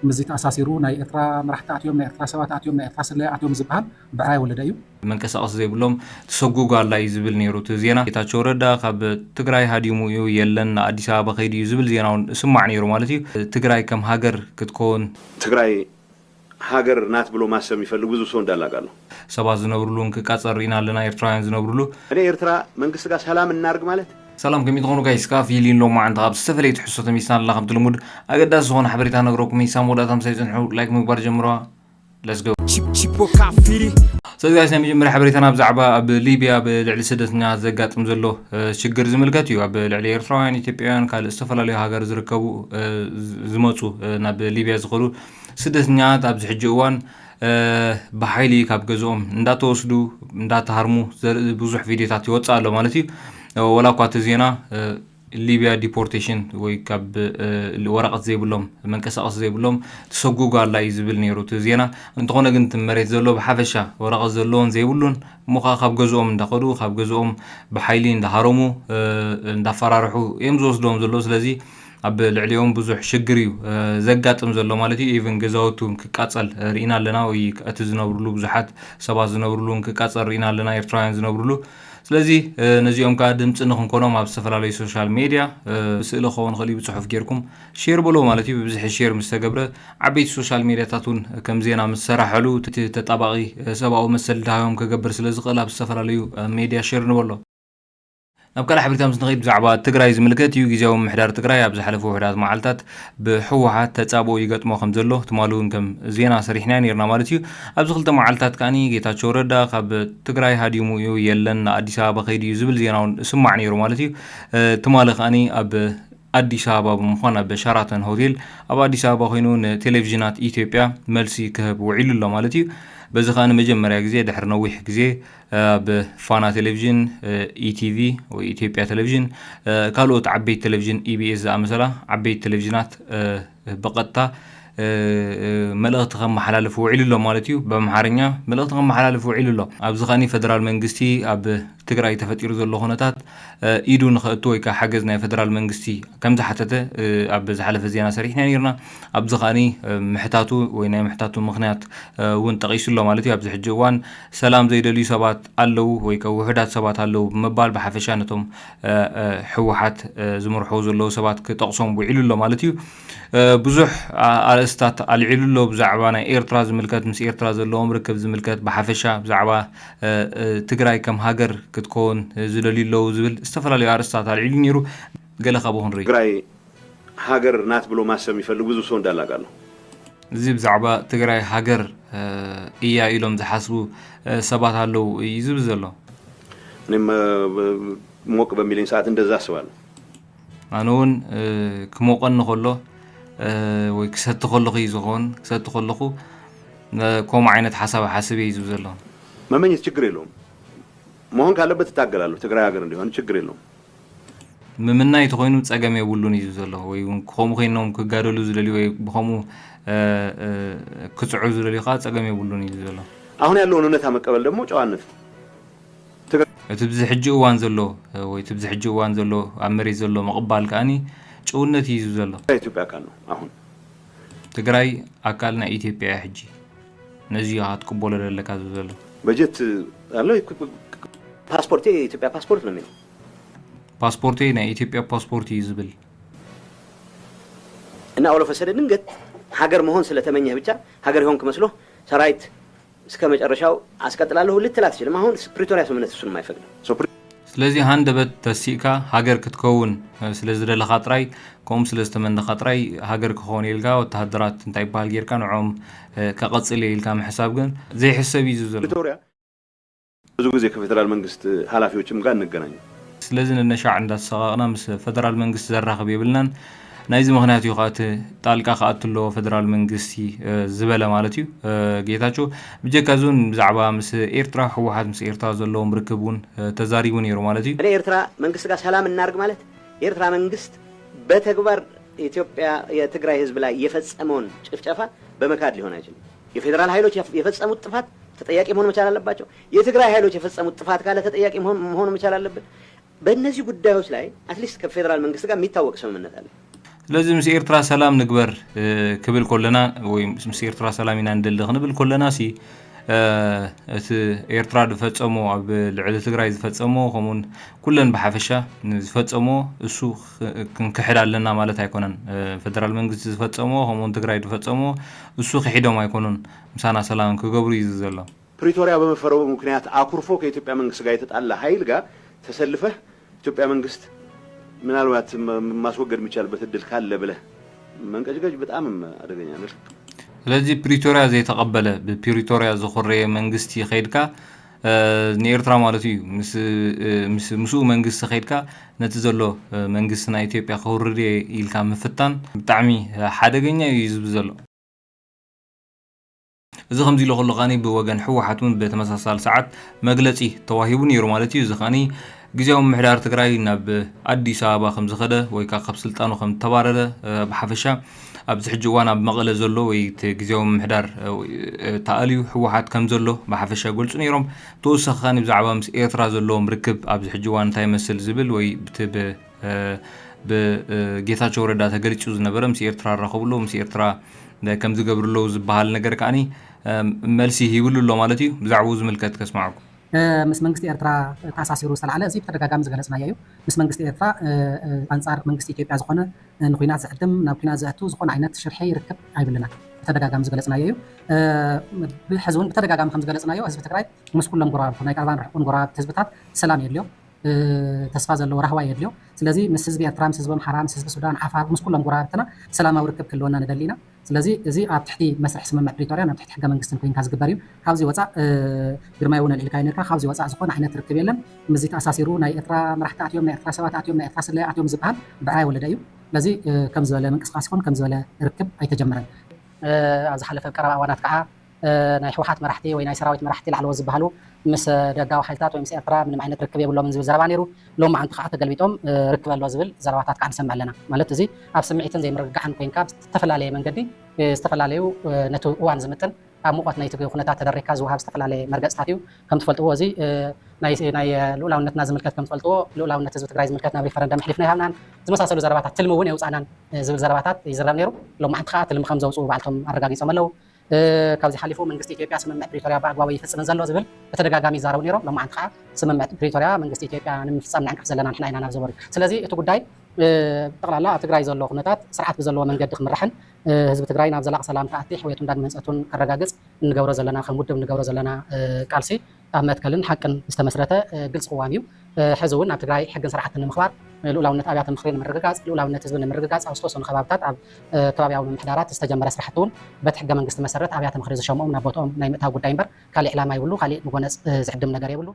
ምስዚ ተኣሳሲሩ ናይ ኤርትራ መራሕቲ ኣትዮም፣ ናይ ኤርትራ ሰባት ኣትዮም፣ ናይ ኤርትራ ስለያ ኣትዮም ዝበሃል ብዕራይ ወለደ እዩ። መንቀሳቐሲ ዘይብሎም ትሰጉ ጓላ እዩ ዝብል ነይሩ እቲ ዜና። ጌታቸው ረዳ ካብ ትግራይ ሃዲሙ እዩ፣ የለን፣ ኣዲስ ኣበባ ከይዱ እዩ ዝብል ዜና እውን ስማዕ ነይሩ ማለት እዩ። ትግራይ ከም ሃገር ክትከውን ትግራይ ሃገር ናት ብሎ ማሰብ የሚፈልግ ብዙ ሰው እንዳለ አውቃለሁ። ሰባት ዝነብርሉ እንክቃጸር ርኢና ኣለና፣ ኤርትራውያን ዝነብርሉ። እኔ ኤርትራ መንግስት ጋር ሰላም እናርግ ማለት ሰላም ከመይ ትኾኑ ጋይስ? ካብ ፊሊን ሎማዓንቲ ካብ ዝተፈላለየ ትሕዝቶ ተመሊስና ኣለና። ከም ትልሙድ ኣገዳሲ ዝኾነ ሓበሬታ ነግረኩም እዩ። ሳብ መወዳእታ ምሳይ ጽንሑ። ላይክ ምግባር ጀምረዋ። Let's go። Chip chip ወካፊሪ። ስለዚ ጋይስ ናይ መጀመርያ ሓበሬታና ብዛዕባ ኣብ ሊብያ ብልዕሊ ስደተኛ ዘጋጥም ዘሎ ሽግር ዝምልከት እዩ። ኣብ ልዕሊ ኤርትራውያን፣ ኢትዮጵያውያን፣ ካልእ ዝተፈላለዩ ሃገር ዝርከቡ ዝመፁ ናብ ሊብያ ዝኸዱ ስደተኛታት ኣብዚ ሕጂ እዋን ብሓይሊ ካብ ገዝኦም እንዳተወስዱ እንዳተሃርሙ ዘርኢ ብዙሕ ቪድዮታት ይወፅእ ኣሎ ማለት እዩ። ወላ እኳ እቲ ዜና ሊብያ ዲፖርቴሽን ወይ ካብ ወረቐት ዘይብሎም መንቀሳቐሲ ዘይብሎም ትሰጉ ጓላ እዩ ዝብል ነይሩ እቲ ዜና። እንተኾነ ግን እቲ መሬት ዘሎ ብሓፈሻ ወረቐት ዘለዎን ዘይብሉን እሞ ከዓ ካብ ገዝኦም እንዳኸዱ ካብ ገዝኦም ብሓይሊ እንዳሃረሙ እንዳፈራርሑ እዮም ዝወስድዎም ዘለዉ። ስለዚ ኣብ ልዕሊኦም ብዙሕ ሽግር እዩ ዘጋጥም ዘሎ ማለት እዩ። ኢቭን ገዛውቱ ክቃፀል ርኢና ኣለና ወይ እቲ ዝነብርሉ ብዙሓት ሰባት ዝነብርሉ ክቃፀል ርኢና ኣለና፣ ኤርትራውያን ዝነብርሉ። ስለዚ ነዚኦም ከዓ ድምፂ ንክንኮኖም ኣብ ዝተፈላለዩ ሶሻል ሜድያ ብስእሊ ክኸውን ይኽእል እዩ ብፅሑፍ ጌርኩም ሼር በሎ ማለት እዩ። ብብዝሒ ሼር ምስ ተገብረ ዓበይቲ ሶሻል ሜድያታት እውን ከም ዜና ምስ ሰራሐሉ እቲ ተጣባቂ ሰብኣዊ መሰል ድሃዮም ክገብር ስለ ዝኽእል ኣብ ዝተፈላለዩ ሜድያ ሼር ንበሎ። ናብ ካልእ ሓበሬታ ምስ ንኸይድ ብዛዕባ ትግራይ ዝምልከት እዩ። ግዜያዊ ምምሕዳር ትግራይ ኣብ ዝሓለፉ ውሕዳት መዓልታት ብህወሓት ተጻብኦ ይገጥሞ ከም ዘሎ ትማሊ እውን ከም ዜና ሰሪሕናዮ ነይርና ማለት እዩ። ኣብዚ ክልተ መዓልታት ከኣኒ ጌታቸው ረዳ ካብ ትግራይ ሃዲሙ እዩ የለን ንኣዲስ ኣበባ ከይዱ እዩ ዝብል ዜና እውን ስማዕ ነይሩ ማለት እዩ። ትማሊ ከኣኒ ኣብ ኣዲስ ኣበባ ብምዃን ኣብ ሸራተን ሆቴል ኣብ ኣዲስ ኣበባ ኮይኑ ንቴሌቪዥናት ኢትዮጵያ መልሲ ክህብ ውዒሉ ኣሎ ማለት እዩ። በዚ ከኣ ንመጀመርያ ግዜ ድሕሪ ነዊሕ ግዜ ኣብ ፋና ቴሌቪዥን፣ ኢቲቪ ወይ ኢትዮጵያ ቴሌቪዥን፣ ካልኦት ዓበይቲ ቴሌቪዥን ኢቢኤስ ዝኣመሰላ ዓበይቲ ቴሌቪዥናት ብቐጥታ መልእኽቲ ከመሓላልፍ ውዒሉ ኣሎ ማለት እዩ። ብኣምሓርኛ መልእኽቲ ከመሓላልፍ ውዒሉ ኣሎ። ኣብዚ ከኣ ፈደራል መንግስቲ ኣብ ትግራይ ተፈጢሩ ዘሎ ኩነታት ኢዱ ንኸእቱ ወይ ከዓ ሓገዝ ናይ ፈደራል መንግስቲ ከም ዝሓተተ ኣብ ዝሓለፈ ዜና ሰሪሕና ነይርና። ኣብዚ ከኣ ምሕታቱ ወይ ናይ ምሕታቱ ምኽንያት እውን ጠቒሱ ኣሎ ማለት እዩ። ኣብዚ ሕጂ እዋን ሰላም ዘይደልዩ ሰባት ኣለዉ ወይ ከዓ ውሑዳት ሰባት ኣለዉ ብምባል ብሓፈሻ ነቶም ህወሓት ዝምርሑ ዘለዉ ሰባት ክጠቕሶም ውዒሉ ኣሎ ማለት እዩ። ብዙሕ ኣርእስታት ኣልዒሉ ኣሎ ብዛዕባ ናይ ኤርትራ ዝምልከት ምስ ኤርትራ ዘለዎም ርክብ ዝምልከት ብሓፈሻ ብዛዕባ ትግራይ ከም ሃገር ክትከውን ዝደልዩ ኣለዉ ዝብል ዝተፈላለዩ ኣርእስታት ኣልዒሉ ነይሩ። ገለ ካብኡ ክንርኢ። ትግራይ ሃገር ናት ብሎ ማሰብ የሚፈልግ ብዙ ሰው እንዳለ አውቃለሁ። እዚ ብዛዕባ ትግራይ ሃገር እያ ኢሎም ዝሓስቡ ሰባት ኣለዉ እዩ ዝብል ዘሎ። እኔም ሞቅ በሚለኝ ሰዓት እንደዛ አስባለሁ። ኣነ እውን ክሞቐኒ ከሎ ወይ ክሰቲ ከለኹ እዩ ዝኸውን። ክሰቲ ከለኹ ከምኡ ዓይነት ሓሳብ ሓስብ እዩ ዝብል ዘሎ። መመኘት ችግር የለውም። መሆን ካለበት እታገላለሁ። ትግራይ ሀገር እንዲሆን ችግር የለውም። ምምናይ ተኾይኑ ፀገም የብሉን እዩ ዝብል ዘሎ። ወይ እውን ከምኡ ኮይኖም ክጋደሉ ዝደልዩ ወይ ብከምኡ ክፅዑ ዝደልዩ ከዓ ፀገም የብሉን እዩ ዝብል ዘሎ። አሁን ያለውን እውነታ መቀበል ደግሞ ጨዋነት ነው። እቲ ብዚ ሕጂ እዋን ዘሎ ወይ እቲ ብዚ ሕጂ እዋን ዘሎ ኣብ መሬት ዘሎ ምቕባል ከኣኒ ጭውነት እዩ ዝብል ዘሎ። ኢትዮጵያ አካል ነው አሁን። ትግራይ ኣካል ናይ ኢትዮጵያ እያ ሕጂ። ነዚ ኢኻ ክትቅበሎ ዘለካ ዝብል ዘሎ። በጀት አለ። ፓስፖርቴ የኢትዮጵያ ፓስፖርት ነው የሚለው። ፓስፖርቴ ናይ ኢትዮጵያ ፓስፖርት እዩ ዝብል። እና all of a sudden ድንገት ሀገር መሆን ስለተመኘህ ብቻ ሀገር የሆንክ መስሎ ሰራዊት እስከ መጨረሻው አስቀጥላለሁ ልትል አትችልም። አሁን ፕሪቶሪያ ስምምነት እሱንም አይፈቅድም። ስለዚ ሃንደበት ተሲእካ ሃገር ክትከውን ስለ ዝደለኻ ጥራይ ከምኡ ስለ ዝተመነኻ ጥራይ ሃገር ክኸውን ኢልካ ወተሃደራት እንታይ ይበሃል ጌርካ ንዕኦም ከቐጽል እየ ኢልካ ምሕሳብ ግን ዘይሕሰብ እዩ ዝብል ዘሎ። ፕሪቶሪያ ብዙ ጊዜ ከፌደራል መንግስት ኃላፊዎችም ጋር እንገናኛለን። ስለዚ ነነሻዕ እንዳተሰቓቕና ምስ ፈደራል መንግስቲ ዘራኽብ የብልናን። ናይዚ ምኽንያት እዩ ከዓ እቲ ጣልቃ ክኣቱ ኣለዎ ፈደራል መንግስቲ ዝበለ ማለት እዩ ጌታቸው። ብጀካ እዚ እውን ብዛዕባ ምስ ኤርትራ ህወሓት ምስ ኤርትራ ዘለዎም ርክብ እውን ተዛሪቡ ነይሩ ማለት እዩ። እኔ ኤርትራ መንግስት ጋር ሰላም እናርግ ማለት የኤርትራ መንግስት በተግባር ኢትዮጵያ የትግራይ ህዝብ ላይ የፈጸመውን ጭፍጨፋ በመካድ ሊሆን አይችልም። የፌዴራል ኃይሎች የፈጸሙት ጥፋት ተጠያቂ መሆን መቻል አለባቸው። የትግራይ ኃይሎች የፈጸሙት ጥፋት ካለ ተጠያቂ መሆን መቻል አለበት። በእነዚህ ጉዳዮች ላይ አትሊስት ከፌዴራል መንግስት ጋር የሚታወቅ ስምምነት አለ። ስለዚ ምስ ኤርትራ ሰላም ንግበር ክብል ከለና ወይ ምስ ኤርትራ ሰላም ኢና ንደሊ ክንብል ከለና ሲ እቲ ኤርትራ ዝፈጸሞ ኣብ ልዕሊ ትግራይ ዝፈጸሞ ከምኡውን ኩለን ብሓፈሻ ዝፈጸሞ እሱ ክንክሕድ ኣለና ማለት ኣይኮነን። ፈደራል መንግስቲ ዝፈጸሞ ከምኡውን ትግራይ ዝፈጸሞ እሱ ክሒዶም ኣይኮኑን ምሳና ሰላም ክገብሩ እዩ ዘሎ። ፕሪቶሪያ በመፈረሙ ምክንያት አኩርፎ ከኢትዮጵያ መንግስት ጋር የተጣላ ኃይል ጋር ተሰልፈህ ኢትዮጵያ መንግስት ምናልባት ማስወገድ የሚቻልበት እድል ካለ ብለህ መንቀጭቀጭ በጣም አደገኛ ነው። ስለዚህ ፕሪቶሪያ ዘይተቀበለ ብፕሪቶሪያ ዝኾረየ መንግስቲ ከይድካ ንኤርትራ ማለት እዩ ምስኡ መንግስቲ ከይድካ ነቲ ዘሎ መንግስቲ ናይ ኢትዮጵያ ክውርድ ኢልካ ምፍታን ብጣዕሚ ሓደገኛ እዩ ዝብ ዘሎ። እዚ ከምዚ ኢሉ ከሎ ከኣኒ ብወገን ህወሓት እውን ብተመሳሳሊ ሰዓት መግለፂ ተዋሂቡ ነይሩ ማለት እዩ። እዚ ከኣኒ ግዜያዊ ምምሕዳር ትግራይ ናብ ኣዲስ ኣበባ ከም ዝኸደ ወይ ከዓ ካብ ስልጣኑ ከም ዝተባረረ ብሓፈሻ ኣብዚ ሕጂ እዋን ኣብ መቐለ ዘሎ ወይ እቲ ግዜያዊ ምምሕዳር ተኣልዩ ህወሓት ከም ዘሎ ብሓፈሻ ገልፁ ነይሮም። ተወሳኺ ከኣኒ ብዛዕባ ምስ ኤርትራ ዘለዎም ርክብ ኣብዚ ሕጂ እዋን እንታይ ይመስል ዝብል ወይ ብቲ ብጌታቸው ረዳ ተገሊፁ ዝነበረ ምስ ኤርትራ ራኸብሎ ምስ ኤርትራ ከም ዝገብሩ ኣለዉ ዝበሃል ነገር ከዓኒ መልሲ ሂብሉ ኣሎ ማለት እዩ። ብዛዕባኡ ዝምልከት ከስማዕኩም። ምስ መንግስቲ ኤርትራ ተኣሳሲሩ ዝተላዕለ እዚ ብተደጋጋሚ ዝገለፅናዮ እዩ። ምስ መንግስቲ ኤርትራ ኣንፃር መንግስቲ ኢትዮጵያ ዝኾነ ንኩናት ዝዕድም ናብ ኩናት ዘእቱ ዝኾነ ዓይነት ሽርሒ ርክብ ኣይብልና። ብተደጋጋሚ ዝገለፅናዮ እዩ። ብሕዚ እውን ብተደጋጋሚ ከም ዝገለፅናዮ ህዝቢ ትግራይ ምስ ኩሎም ጎረባብቱ ናይ ቀረባን ርሕቁን ጎረባብቲ ህዝብታት ሰላም የድልዮ። ተስፋ ዘለዎ ራህዋ የድልዮ። ስለዚ ምስ ህዝቢ ኤርትራ፣ ምስ ህዝቢ ኣምሓራ፣ ምስ ህዝቢ ሱዳን፣ ዓፋር፣ ምስ ኩሎም ጎረባብትና ሰላማዊ ርክብ ክህልወና ንደሊ ኢና። ስለዚ እዚ ኣብ ትሕቲ መስርሕ ስምምዕ ፕሪቶርያን ኣብ ትሕቲ ሕገ መንግስትን ኮይንካ ዝግበር እዩ። ካብዚ ወፃእ ግርማይ እውን ኣልዒልካዮ ነርካ፣ ካብዚ ወፃእ ዝኾነ ዓይነት ርክብ የለን። ምስዚ ተኣሳሲሩ ናይ ኤርትራ መራሕቲ ኣትዮም፣ ናይ ኤርትራ ሰባት ኣትዮም፣ ናይ ኤርትራ ስለያ ኣትዮም ዝበሃል ብዕራይ ወለደ እዩ። ስለዚ ከም ዝበለ ምንቅስቃስ ይኹን ከም ዝበለ ርክብ ኣይተጀመረን። ኣብ ዝሓለፈ ቀረባ እዋናት ከዓ ናይ ህወሓት መራሕቲ ወይ ናይ ሰራዊት መራሕቲ ላዕለዎት ዝበሃሉ ምስ ደጋዊ ሓይልታት ወይ ምስ ኤርትራ ምንም ዓይነት ርክብ የብሎምን ዝብል ዘረባ ነይሩ። ሎም መዓንቲ ከዓ ተገልቢጦም ርክብ ኣሎ ዝብል ዘረባታት ከዓ ንሰምዕ ኣለና። ማለት እዚ ኣብ ስምዒትን ዘይምርግጋዕን ኮይንካ ብዝተፈላለየ መንገዲ ዝተፈላለዩ ነቲ እዋን ዝምጥን ኣብ ሙቐት ናይቲ ኩነታት ተደሪካ ዝወሃብ ዝተፈላለየ መርገፅታት እዩ። ከም ትፈልጥዎ እዚ ናይ ልኡላውነትና ዝምልከት ከም ትፈልጥዎ ልኡላውነት ህዝቢ ትግራይ ዝምልከት ናብ ሪፈረንደም ኣሕሊፍና ይሃብናን ዝመሳሰሉ ዘረባታት ትልሚ እውን የውፃእናን ዝብል ዘረባታት ይዝረብ ነይሩ። ሎም መዓንቲ ከዓ ትልሚ ከም ዘውፅኡ ባዕልቶም ኣረጋጊፆም ኣለዉ። ካብዚ ሓሊፉ መንግስቲ ኢትዮጵያ ስምምዕ ፕሪቶርያ ብኣግባቡ ይፍፅምን ዘሎ ዝብል ብተደጋጋሚ ይዛረቡ ነይሮም። ሎማዓንቲ ከዓ ስምምዕ ፕሪቶርያ መንግስቲ ኢትዮጵያ ንምፍፃም ንዕንቅፍ ዘለና ንሕና ኢና ናብ ዝበሩ። ስለዚ እቲ ጉዳይ ብጠቕላላ ኣብ ትግራይ ዘሎ ኩነታት ስርዓት ብዘለዎ መንገዲ ክምራሕን ህዝቢ ትግራይ ናብ ዘላቂ ሰላም ክኣቲ ሕውየቱን ዳግመ ህንፀቱን ከረጋግፅ እንገብሮ ዘለና ከም ውድብ እንገብሮ ዘለና ቃልሲ ኣብ መትከልን ሓቅን ዝተመስረተ ግልፂ ቅዋም እዩ። ሕዚ እውን ኣብ ትግራይ ሕግን ስርዓትን ንምኽባር፣ ልኡላውነት ኣብያተ ምኽሪ ንምርግጋፅ፣ ልኡላውነት ህዝቢ ንምርግጋፅ ኣብ ዝተወሰኑ ከባብታት ኣብ ከባብያዊ ምምሕዳራት ዝተጀመረ ስራሕቲ እውን በቲ ሕገ መንግስቲ መሰረት ኣብያተ ምኽሪ ዝሸምኦም ናብ ቦትኦም ናይ ምእታው ጉዳይ እምበር ካሊእ ዕላማ ይብሉ፣ ካሊእ ንጎነፅ ዝዕድም ነገር የብሉ።